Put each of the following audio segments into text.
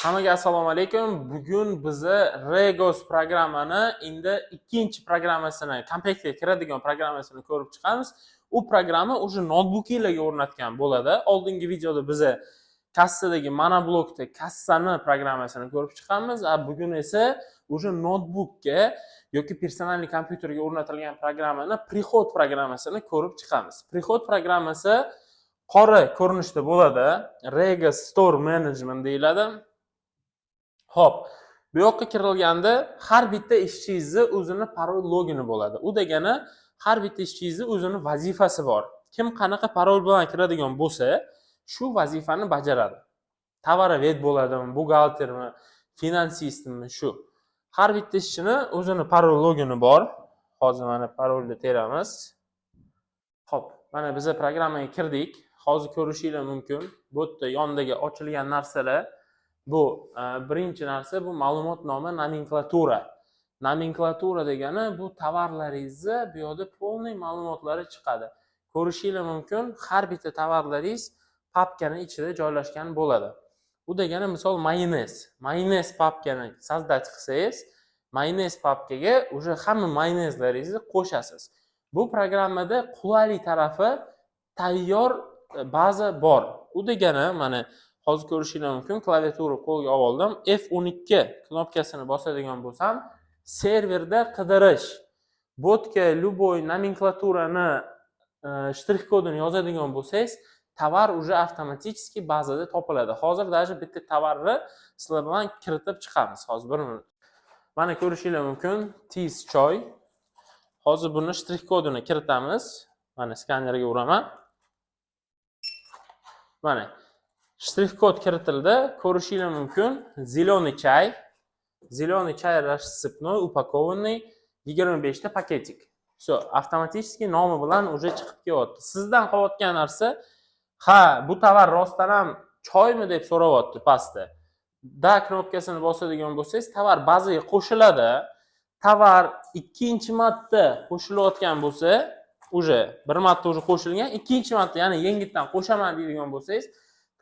Hammaga assalomu alaykum. Bugun biza Regos programmani endi ikkinchi programmasini, komplektga kiradigan programmasini ko'rib chiqamiz. U programma уже noutbukinglarga o'rnatgan bo'ladi. Oldingi videoda biza kassadagi monoblokda kassani programmasini ko'rib chiqamiz. A bugun esa уже noutbukka yoki персональный kompyuterga o'rnatilgan programmani, Приход programmasini ko'rib chiqamiz. Приход programmasi qora ko'rinishda bo'ladi. Regos Store Management deyiladi. Xo'p, bu yoqqa kirilganda har bitta ishchingizni o'zini parol, logini bo'ladi. U degani, har bitta ishchingizni o'zini vazifasi bor. Kim qanaqa parol bilan kiradigan bo'lsa, shu vazifani bajaradi. Товаровед bo'ladimi, buxgaltermi, finansistmi, shu. Har bitta ishchini o'zini parol, logini bor. Hozir mana parolni teramiz. Xo'p, mana biza programmaga kirdik. Hozir ko'rishinglar mumkin. Bu yerda yonidagi ochilgan narsalar. Bu birinchi narsa, bu ma'lumotnoma, nomenklatura. Nomenklatura degani, bu tovarlaringizni bu yoqda полный ma'lumotlari chiqadi. Ko'rishinglar mumkin, har bitta tovarlaringiz papkani ichida joylashgan bo'ladi. U degani, misol, mayonez. Mayonez papkani создать qilsangiz, mayonez papkaga уже hamma mayonezlaringizni qo'shasiz. Bu programmada qulaylik tarafi, tayyor baza bor. U degani, mana hozir ko'rishinglar mumkin, klaviatura qo'lga oldim. F12 knopkasini bosadigan bo'lsam, serverda qidirish. Botga любой nomenklaturani shtrix kodini yozadigan bo'lsangiz, tovar уже avtomatически bazada topiladi. Hozir даже bitta tovarni sizlar bilan kiritib chiqamiz. Hozir, bir minut. Mana ko'rishinglar mumkin, Tiz choy. Hozir buni shtrix kodini kiritamiz. Mana skanerga uraman. Mana shtrix kod kiritildi. Ko'rishinglar mumkin, зеленый чай, зеленый чай рассыпной, упакованный, 25 ta пакетик. Все, avtomatически nomi bilan уже chiqib kelyapti. Sizdan qolayotgan narsa, ha, bu tovar rostdan ham choymi, deb so'rayapti pastda. Да knopkasini bosadigan bo'lsangiz, tovar bazaga qo'shiladi. Tovar ikkinchi marta qo'shilayotgan bo'lsa, уже bir marta уже qo'shilgan, ikkinchi marta yana yengitdan qo'shaman deydigan bo'lsangiz,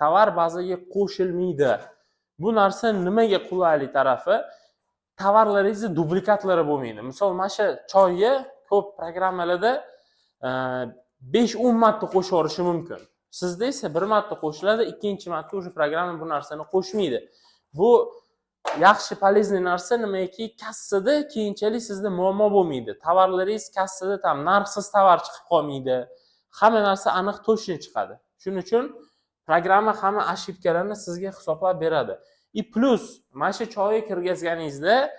tovar bazaga qo'shilmaydi. Bu narsa nimaga qulaylik tarafi, tovarlaringizni dublikatlari bo'lmaydi. Misol, mana shu choyga ko'p programmalarda 5-10 marta qo'shib yuborishi mumkin. Sizda esa bir marta qo'shiladi, ikkinchi marta уже programma bu narsani qo'shmaydi. Bu yaxshi, полезный narsa. Nimaki, kassada keyinchalik sizda muammo bo'lmaydi, tovarlaringiz kassada там narxsiz tovar chiqib qolmaydi, hamma narsa aniq, точно chiqadi. Shuning uchun programma hamma ошибка larni sizga hisoblab beradi. И плюс, mana shu choyni kirgizganingizda,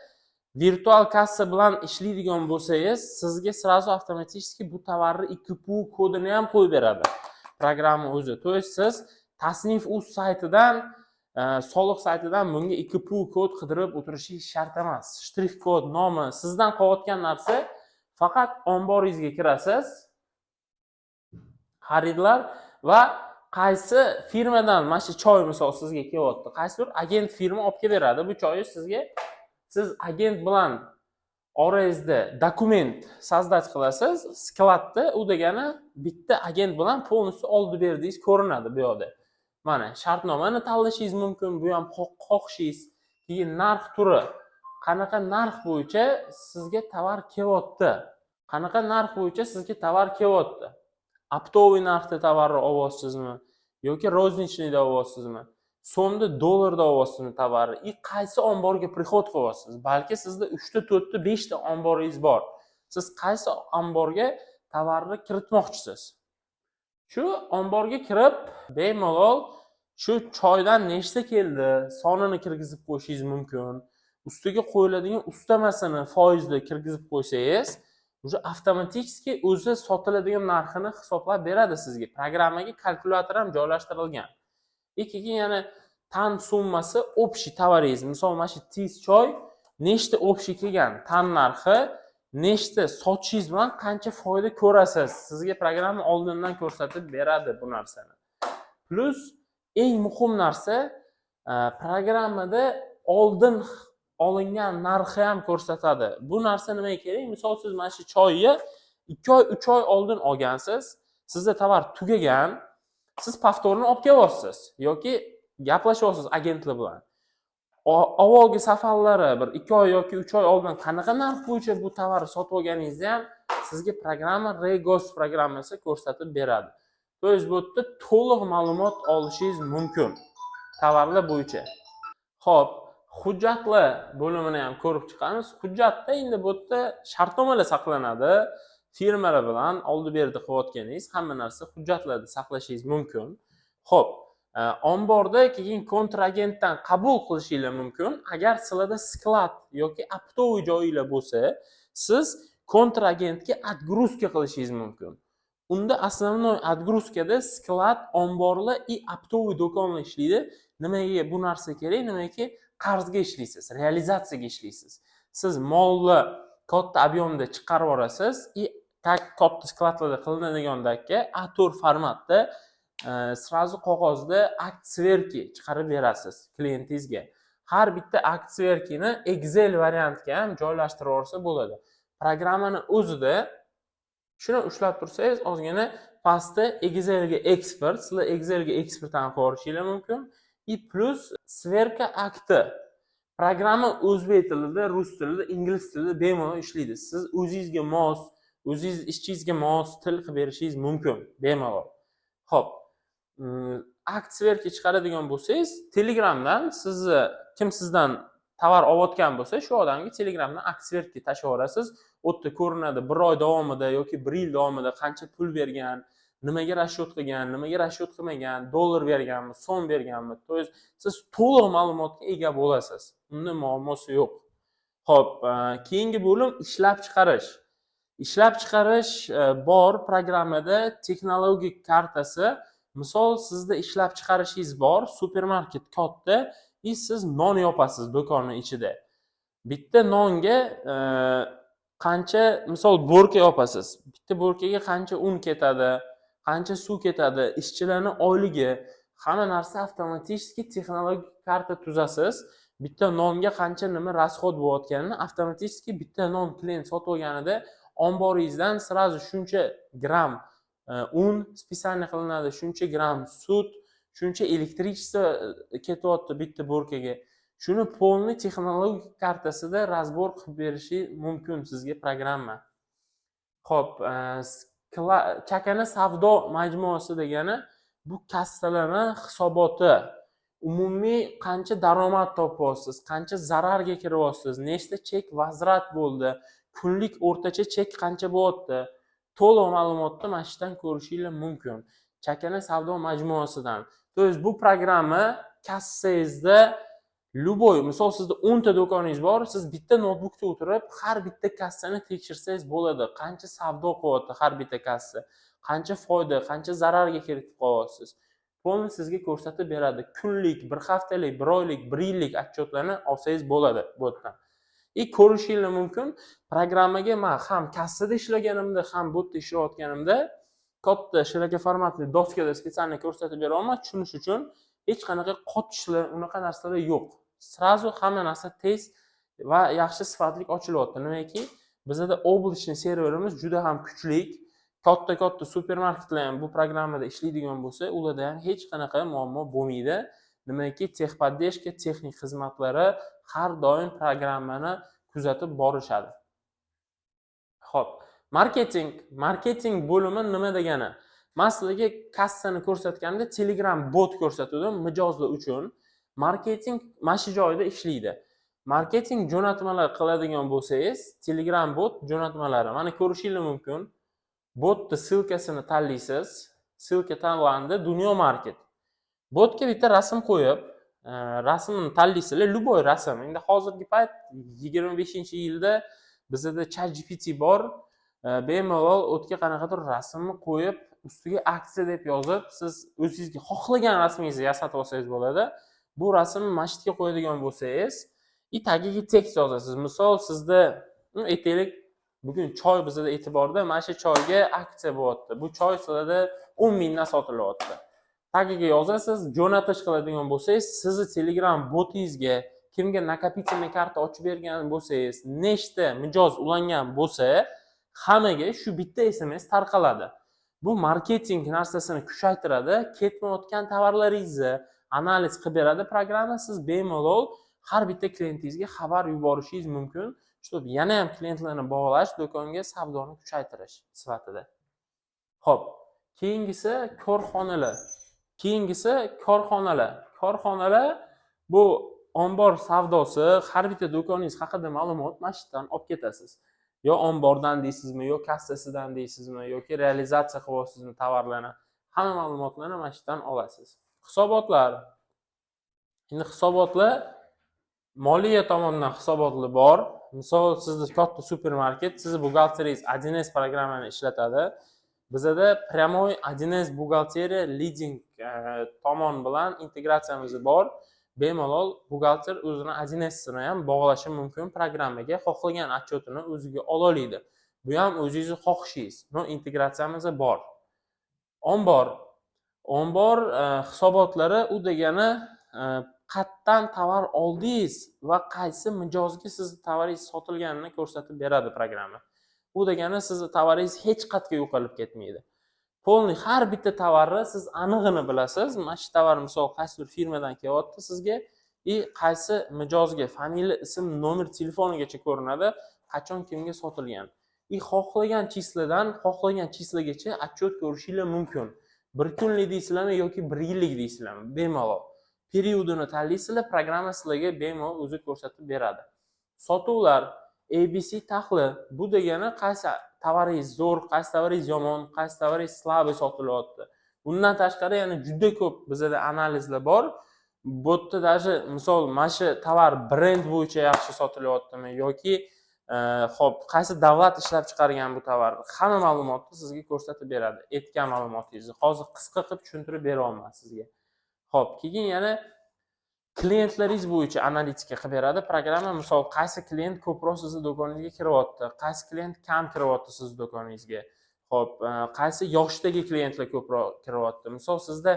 virtual kassa bilan ishlaydigan bo'lsangiz, sizga сразу avtomatически bu tovarni ИКПУ kodini ham qo'yib beradi programma o'zi. То есть siz tasnif uz saytidan, soliq saytidan bunga ИКПУ kod qidirib o'tirishingiz shart emas. Shtrix kod, nomi. Sizdan qolayotgan narsa faqat omboringizga kirasiz, xaridlar, va qaysi firmadan mana shu choy, misol, sizga kelyapti, qaysidir agent firma olib kelib beradi bu choyni sizga. Siz agent bilan orangizda dokument создать qilasiz skladda. U degani, bitta agent bilan полностью oldi berdingiz ko'rinadi bu yoqda. Mana shartnomani tanlashingiz mumkin, bu ham xohishingiz. Keyin narx turi, qanaqa narx bo'yicha sizga tovar kelyapti, qanaqa narx bo'yicha sizga tovar kelyapti, оптовый narxda tovarni olyapsizmi yoki розничный da olyapsizmi, so'mda, dollarda olyapsizmi tovarni и qaysi omborga приход qilyapsiz. Balki sizda uchta, to'rtta, beshta omboringiz bor, siz qaysi omborga tovarni kiritmoqchisiz, shu omborga kirib, bemalol shu choydan nechta keldi, sonini kirgizib qo'yishingiz mumkin. Ustiga qo'yiladigan ustamasini foizda kirgizib qo'ysangiz, уже avtomatически o'zi sotiladigan narxini hisoblab beradi sizga. Programmaga kalkulyator ham joylashtirilgan. И keyin yana tan summasi, общий tovaringiz, misol, mana shu Tiz choy nechta общий kelgan, tan narxi nechta, sotishingiz bilan qancha foyda ko'rasiz, sizga programma oldindan ko'rsatib beradi bu narsani. Плюс eng muhim narsa, programmada oldin olingan narxi ham ko'rsatadi. Bu narsa nimaga kerak? Misol, siz mana shu choyni 2 oy, 3 oy oldin olgansiz, sizda tovar tugagan, siz повторно olib kelyapsiz yoki gaplashyapsiz agentlar bilan. Avvalgi safarlari bir 2 oy yoki 3 oy oldin qanaqa narx bo'yicha bu tovarni sotib olganingizni ham sizga programma, Regos programmasi ko'rsatib beradi. То есть bu yerda to'liq ma'lumot olishingiz mumkin tovarlar bo'yicha. Ho'p, hujjatlar bo'limini ham ko'rib chiqamiz. Hujjatda endi bu yerda shartnomalar saqlanadi. Firmalar bilan oldi berdi qilayotganingiz hamma narsa hujjatlarda saqlashingiz mumkin. Ho'p, omborda keyin kontragentdan qabul qilishinglar mumkin. Agar sizlarda склад yoki оптовый joyinglar bo'lsa, siz kontragentga отгрузка qilishingiz mumkin. Unda основной отгрузка da склад, omborlar и оптовый do'konlar ishlaydi. Nimaga bu narsa kerak? Nimaki qarzga ishlaysiz, realizatsiyaga ishlaysiz. Siz molni katta объем da chiqarib yuborasiz и как katta склад larda qilinadigandakka A4 formatda сразу qog'ozda акт сверки chiqarib berasiz klientingizga. Har bitta акт сверки ni Excel variantga ham joylashtirib yuborsa bo'ladi. Programmani o'zida shuni ushlab tursangiz, ozgina pastda Excelga eksport, sizlar Excelga eksport ham qilib yuborishinglar mumkin. И плюс сверка akti. Programma o'zbek tilida, rus tilida, ingliz tilida bemalol ishlaydi. Siz o'zingizga mos, o'zingiz ishchingizga mos til qilib berishingiz mumkin bemalol. Ho'p, акт сверки chiqaradigan bo'lsangiz, Telegramdan sizni kim sizdan tovar olayotgan bo'lsa, shu odamga Telegramdan акт сверки tashlab yuborasiz. U yerda ko'rinadi, bir oy davomida yoki bir yil davomida qancha pul bergan, nimaga расчет qilgan, nimaga расчет qilmagan, dollar berganmi, so'm berganmi. То есть siz to'liq ma'lumotga ega bo'lasiz, unda muammosi yo'q. Ho'p, keyingi bo'lim ishlab chiqarish. Ishlab chiqarish bor programmada texnologik kartasi. Misol, sizda ishlab chiqarishingiz bor, supermarket katta и siz non yopasiz do'konni ichida. Bitta nonga qancha, misol, bo'rka yopasiz, bitta bo'rkaga qancha un ketadi, qancha suv ketadi, ishchilarni oyligi, hamma narsa avtomatически texnologik karta tuzasiz. Bitta nonga qancha nima расход bo'layotganini avtomatически bitta non klient sotib olganida omboringizdan сразу shuncha gramm un списание qilinadi, shuncha gramm sut, shuncha электричество ketyapti bitta bo'rkaga. Shuni полный texnologik kartasida разбор qilib berishi mumkin sizga programma. Ho'p, chakana savdo majmuasi degani bu kassalarni hisoboti. Umumiy qancha daromad topyapsiz, qancha zararga kiryapsiz, nechta chek возврат bo'ldi, kunlik o'rtacha chek qancha bo'lyapti, to'liq ma'lumotni mana shu yerdan ko'rishinglar mumkin, chakana savdo majmuasidan. То есть bu programma kassangizda любой, misol, sizda 10 ta do'koningiz bor, siz bitta noutbukda o'tirib har bitta kassani tekshirsangiz bo'ladi. Qancha savdo qilyapti har bitta kassa, qancha foyda, qancha zararga kiritib qolyapsiz, полный sizga ko'rsatib beradi. Kunlik, bir haftalik, bir oylik, bir yillik отчет larni olsangiz bo'ladi bu yerdan и ko'rishinglar mumkin. Programmaga man ham kassada ishlaganimda, ham bu yerda ishlayotganimda katta широкоформатный doskada специально ko'rsatib beryapman tushunish uchun. Hech qanaqa qotishlar, unaqa narsalar yo'q, сразу hamma narsa tez va yaxshi, sifatli ochilyapti. Nimaki bizada облачный serverimiz juda ham kuchli. Katta katta supermarketlar ham bu programmada ishlaydigan bo'lsa, ularda ham hech qanaqa muammo bo'lmaydi. Nimaki техподдержка, texnik xizmatlari har doim programmani kuzatib borishadi. Ho'p, marketing. Marketing bo'limi nima degani? Man sizlarga kassani ko'rsatganda Telegram bot ko'rsatuvdim mijozlar uchun. Marketing mana shu joyda ishlaydi. Marketing jo'natmalar qiladigan bo'lsangiz, Telegram bot jo'natmalari, mana, ko'rishinglar mumkin. Botni ссылка sini tanlaysiz, ссылка tanlandi, Dunyo Market. Botga bitta rasm qo'yib, rasmini tanlaysizlar, любой rasm. Endi hozirgi payt, 25-yilda bizada ChatGPT bor. Bemalol o'tga qanaqadir rasmni qo'yib, ustiga aksiya deb yozib, siz o'zingizga xohlagan rasmingizni yasatib olsangiz bo'ladi. Bu rasmni mana shu yerga qo'yadigan bo'lsangiz и tagiga tekst yozasiz. Misol, sizda, aytaylik, bugun choy bizada e'tiborda, mana shu choyga aksiya bo'lyapti, bu choy sizlarda 10 mingdan sotilyapti. Tagiga yozasiz, jo'natish qiladigan bo'lsangiz, sizni Telegram botingizga kimga накопительный karta ochib bergan bo'lsangiz, nechta mijoz ulangan bo'lsa, hammaga shu bitta SMS tarqaladi. Bu marketing narsasini kuchaytiradi, ketmayotgan tovarlaringizni analiz qilib beradi programma. Siz bemalol Har bitta klientingizga xabar yuborishingiz mumkin, чтобы yana ham klientlarni bog'lash, do'konga savdoni kuchaytirish sifatida. Ho'p, keyingisi korxonalar. Keyingisi korxonalar. Korxonalar bu ombor savdosi. Har bitta do'koningiz haqida ma'lumot mana shu yerdan olib ketasiz. Yo ombordan deysizmi, yo kassasidan deysizmi, yoki realizatsiya qilyapsizmi tovarlarni, hamma ma'lumotlarni mana shu yerdan olasiz. Hisobotlar. Endi hisobotlar, moliya tomonidan hisobotlar bor. Misol, sizni katta supermarket, sizni buxgalteringiz 1С programmani ishlatadi. Bizada прямой 1С buxgalteriya leading tomon bilan integratsiyamiz bor. Bemalol buxgalter o'zini 1Sini ham bog'lashi mumkin programmaga, xohlagan отчет ini o'ziga ololiydi. Bu ham o'zingizni xohishingiz, но integratsiyamiz bor. Ombor. Ombor hisobotlari, u degani qayerdan tovar oldingiz va qaysi mijozga sizni tovaringiz sotilganini ko'rsatib beradi programma. Bu degani sizni tovaringiz hech qayerga yo'qolib ketmaydi. Полный har bitta tovarni siz anig'ini bilasiz. Mana shu tovar, misol, qaysidir firmadan kelyapti sizga и qaysi mijozga, familiya, ism, nomer telefonigacha ko'rinadi, qachon kimga sotilgan. И xohlagan число dan xohlagan число gacha отчет ko'rishinglar mumkin. Bir kunlik deysizlarmi yoki bir yillik deysizlarmi, bemalol periodini tanlaysizlar, programma sizlarga bemalol o'zi ko'rsatib beradi. Sotuvlar, ABC tahlil. Bu degani qaysi tovaringiz zo'r, qaysi tovaringiz yomon, qaysi tovaringiz слабый sotilyapti. Bundan tashqari yana juda ko'p bizada analizlar bor. Bu yerda даже, misol, mana shu tovar brend bo'yicha yaxshi sotilyaptimi yoki ho'p, qaysi davlat ishlab chiqargan bu tovar, hamma ma'lumotni sizga ko'rsatib beradi. Aytgan ma'lumotingizni hozir qisqa qilib tushuntirib beryapman sizga. Ho'p, keyin yana klientlaringiz bo'yicha analitika qilib beradi programma. Misol, qaysi klient ko'proq sizni do'koningizga kiryapti, qaysi klient kam kiryapti sizni do'koningizga, ho'p, qaysi yoshdagi klientlar ko'proq kiryapti. Misol, sizda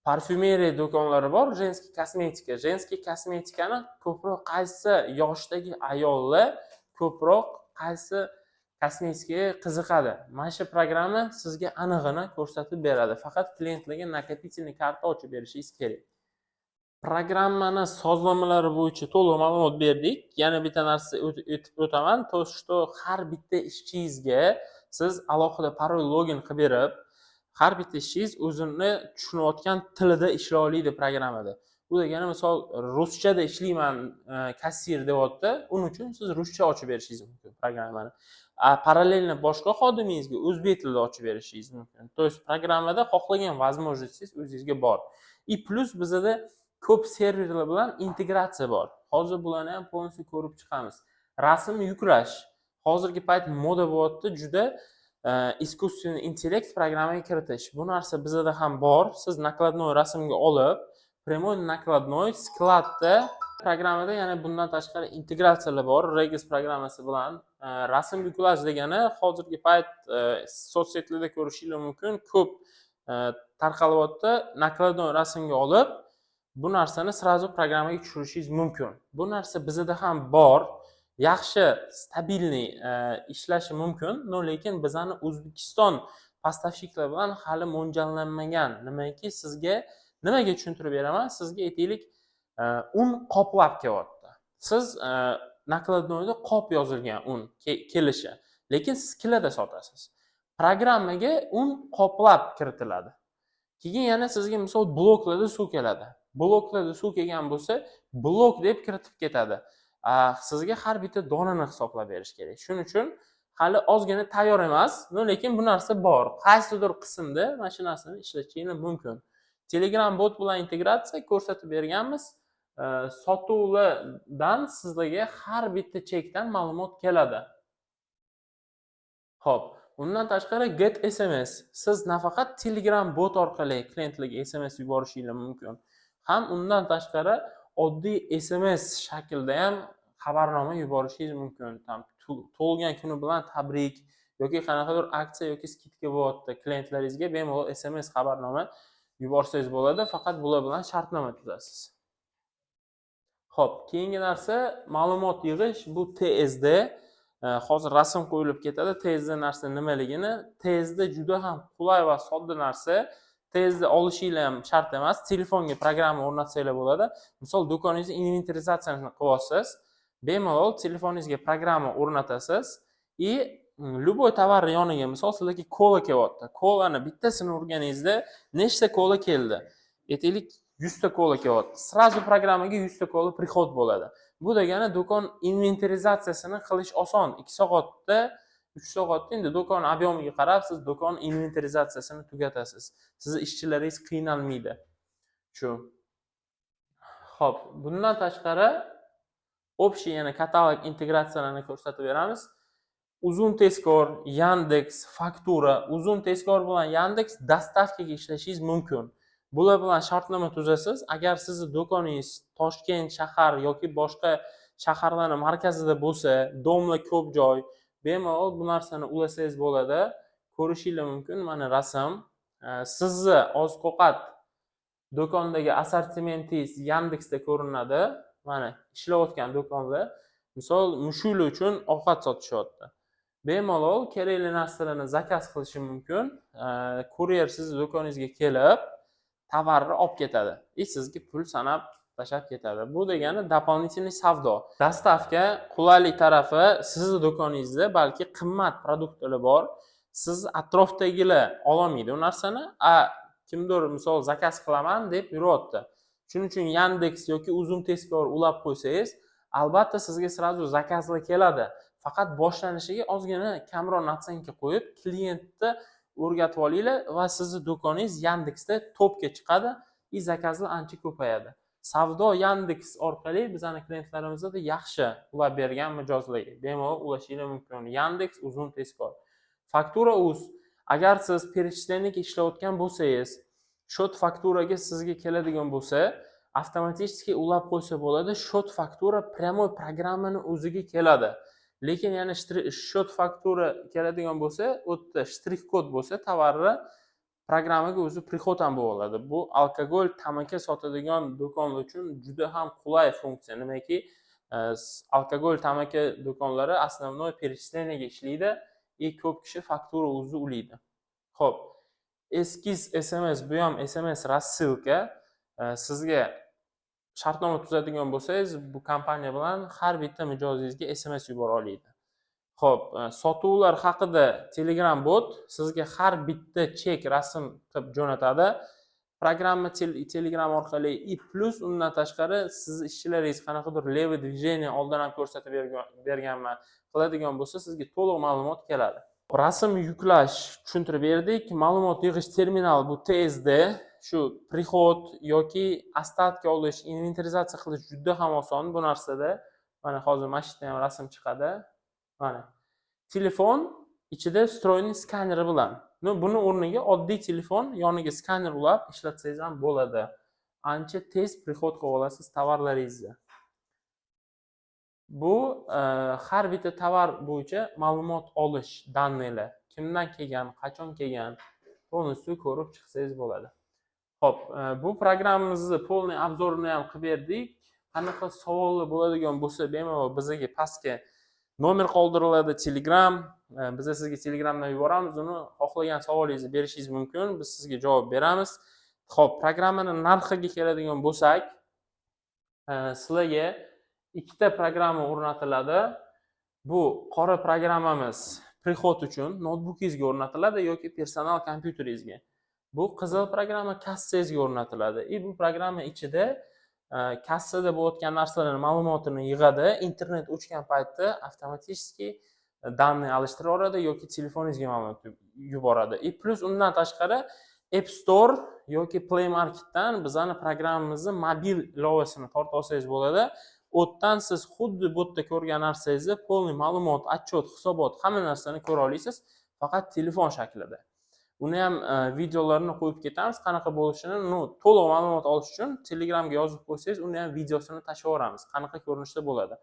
parfyumeriya do'konlari bor, женский kosmetika. Женский kosmetikani ko'proq qaysi yoshdagi ayollar ko'proq qaysi kosmetikaga qiziqadi, mana shu programma sizga anig'ini ko'rsatib beradi. Faqat klientlarga накопительный karta ochib berishingiz kerak. Programmani sozlamalari bo'yicha to'liq ma'lumot berdik. Yana bitta narsa aytib o'taman, то что har bitta ishchingizga siz alohida parol, login qilib berib, har bitta ishchingiz o'zini tushunayotgan tilida ishlay oladi programmada. Bu degani, misol, ruschada ishlayman kassir deyapti, uning uchun siz ruscha ochib berishingiz mumkin programmani. А параллельно boshqa xodimingizga o'zbek tilida ochib berishingiz mumkin. То есть programmada xohlagan возможность ingiz o'zingizga bor. И плюс bizada ko'p serverlar bilan integratsiya bor. Hozir bularni ham полностью ko'rib chiqamiz. Rasm yuklash. Hozirgi payt moda bo'lyapti juda искусственный intellekt programmaga kiritish. Bu narsa bizada ham bor. Siz накладной rasmga olib, прямой накладной склад da. Programmada yana bundan tashqari integratsiyalar bor Regos programmasi bilan. Rasm yuklash degani hozirgi payt соцсеть larda ko'rishinglar mumkin, ko'p tarqalyapti. Накладной rasmga olib, bu narsani сразу programmaga tushirishingiz mumkin. Bu narsa bizada ham bor, yaxshi, стабильный ishlashi mumkin, но lekin bizani O'zbekiston поставщик lar bilan hali mo'ljallanmagan. Nimaki, sizga nimaga tushuntirib beraman. Sizga, aytaylik, un qoplab kelyapti. Siz накладной da qop yozilgan un kelishi, lekin siz kiloda sotasiz. Programmaga un qoplab kiritiladi. Keyin yana sizga, misol, bloklarda suv keladi. Bloklarda suv kelgan bo'lsa, blok deb kiritib ketadi. Sizga har bitta donani hisoblab berish kerak. Shuning uchun hali ozgina tayyor emas, но lekin bu narsa bor. Qaysidir qismda mana shu narsani ishlatishingiz mumkin. Telegram bot bilan integratsiya ko'rsatib berganmiz. Sotuvlardan sizlarga har bitta chekdan ma'lumot keladi. Ho'p, undan tashqari get SMS. Siz nafaqat Telegram bot orqali klientlarga SMS yuborishingiz mumkin, ham undan tashqari oddiy SMS shaklida ham xabarnoma yuborishingiz mumkin. Там tug'ilgan kuni bilan tabrik yoki qanaqadir aksiya yoki скидка bo'lyapti, klientlaringizga bemalol SMS xabarnoma yuborsangiz bo'ladi. Faqat bular bilan shartnoma tuzasiz. Ho'p, keyingi narsa ma'lumot yig'ish, bu TSD. Hozir rasm qo'yilib ketadi TSD narsa nimaligini. TSD juda ham qulay va sodda narsa. Tezda olishinglar ham shart emas, telefonga programma o'rnatsanglar bo'ladi. Misol, do'koningizni inventarizatsiyasini qilyapsiz, bemalol telefoningizga programma o'rnatasiz и любой tovarni yoniga, misol, sizlarga kola kelyapti, kolani bittasini urganingizda nechta kola keldi, aytaylik, 100 ta kola kelyapti, сразу programmaga 100 ta kola приход bo'ladi. Bu degani do'kon inventarizatsiyasini qilish oson. 2 soatda, 3 soatda, endi do'kon объем iga qarab, siz do'kon inventarizatsiyasini tugatasiz, sizni ishchilaringiz qiynalmaydi shu. Ho'p, bundan tashqari общий yana katalog integratsiyalarni ko'rsatib beramiz. Uzum Tezkor, Yandeks Faktura. Uzum Tezkor bilan Yandeks доставка ga ishlashingiz mumkin. Bular bilan shartnoma tuzasiz. Agar sizni do'koningiz Toshkent shahar yoki boshqa shaharlarni markazida bo'lsa, дом lar ko'p joy, bemalol bu narsani ulasangiz bo'ladi. Ko'rishinglar mumkin, mana rasm. Sizni oziq ovqat do'kondagi assortimentingiz Yandeksda ko'rinadi. Mana ishlayotgan do'konlar, misol, mushuklar uchun ovqat sotishyapti, bemalol kerakli narsalarni zakaz qilishi mumkin. Kuryer sizni do'koningizga kelib, tovarni olib ketadi и sizga pul sanab tashlab ketadi. Bu degani дополнительный savdo, доставка. Qulaylik tarafi, sizni do'koningizda balki qimmat produktlar bor, siz atrofdagilar ololmaydi u narsani, a kimdir, misol, zakaz qilaman deb yuryapti. Shuning uchun Yandeks yoki Uzum Tezkor ulab qo'ysangiz, albatta sizga сразу zakazlar keladi. Faqat boshlanishiga ozgina kamroq наценка qo'yib, klientni o'rgatib olinglar va sizni do'koningiz Yandeksda topga chiqadi и zakazlar ancha ko'payadi. Savdo Yandeks orqali bizani klientlarimizda yaxshi ulab bergan mijozlarga bemalol ulashinglar mumkin Yandeks, Uzum Tezkor. Faktura uz. Agar siz перечисление ga ishlayotgan bo'lsangiz, счет фактура ga sizga keladigan bo'lsa, avtomatически ulab qo'ysa bo'ladi. Счет фактура прямой programmani o'ziga keladi. Lekin yana счет фактура keladigan bo'lsa, u yerda shtrix kod bo'lsa, tovarni programmaga o'zi приход ham bo'ladi. Bu alkogol, tamaki sotadigan do'konlar uchun juda ham qulay funksiya. Nimaki, alkogol, tamaki do'konlari основной перечисление ga ishlaydi и ko'p kishi faktura o'zi ulaydi. Ho'p, Eskiz SMS. Bu ham SMS рассылка. Sizga shartnoma tuzadigan bo'lsangiz bu kompaniya bilan, har bitta mijozingizga SMS yubora oladi. Ho'p, sotuvlar haqida Telegram bot sizga har bitta chek rasm qilib jo'natadi programma Telegram orqali. И плюс undan tashqari, sizni ishchilaringiz qanaqadir левый движение, oldin ham ko'rsatib berganman, qiladigan bo'lsa, sizga to'liq ma'lumot keladi. Rasm yuklash tushuntirib berdik. Ma'lumot yig'ish terminal, bu TSD. Shu приход yoki остатка olish, inventarizatsiya qilish juda ham oson bu narsada. Mana hozir mana shu yerda ham rasm chiqadi. Mana telefon ichida встроенный skaneri bilan. Ну, buni o'rniga oddiy telefon yoniga skaner ulab ishlatsangiz ham bo'ladi. Ancha tez приход qilib olasiz tovarlaringizni. Bu har bitta tovar bo'yicha ma'lumot olish, данный lar kimdan kelgan, qachon kelgan, полностью ko'rib chiqsangiz bo'ladi. Ho'p, bu programmamizni полный обзор ini ham qilib berdik. Qanaqa savollar bo'ladigan bo'lsa, bemalol bizga pastga nomer qoldiriladi, Telegram. Biz sizga Telegramdan yuboramiz uni. Xohlagan savolingizni berishingiz mumkin, biz sizga javob beramiz. Ho'p, programmani narxiga keladigan bo'lsak, sizlarga ikkita programma o'rnatiladi. Bu qora programmamiz приход uchun noutbukingizga o'rnatiladi yoki personal kompyuteringizga. Bu qizil programma kassangizga o'rnatiladi и bu programma ichida kassada bo'layotgan narsalarni ma'lumotini yig'adi. Internet o'chgan paytda avtomatически данные alishtirib yoki telefoningizga ma'lumot yuboradi. И плюс undan tashqari, App Store yoki Play Marketdan bizani programmamizni mobil ilovasini tortib olsangiz bo'ladi. U yerdan siz xuddi bu yerda ko'rgan narsangizni, полный ma'lumot, отчет, hisobot, hamma narsani ko'ra olasiz, faqat telefon shaklida. Uni ham videolarini qo'yib ketamiz, qanaqa bo'lishini. Ну, to'liq ma'lumot olish uchun Telegramga yozib qo'ysangiz, uni ham videosini tashlab yuboramiz, qanaqa ko'rinishda bo'ladi.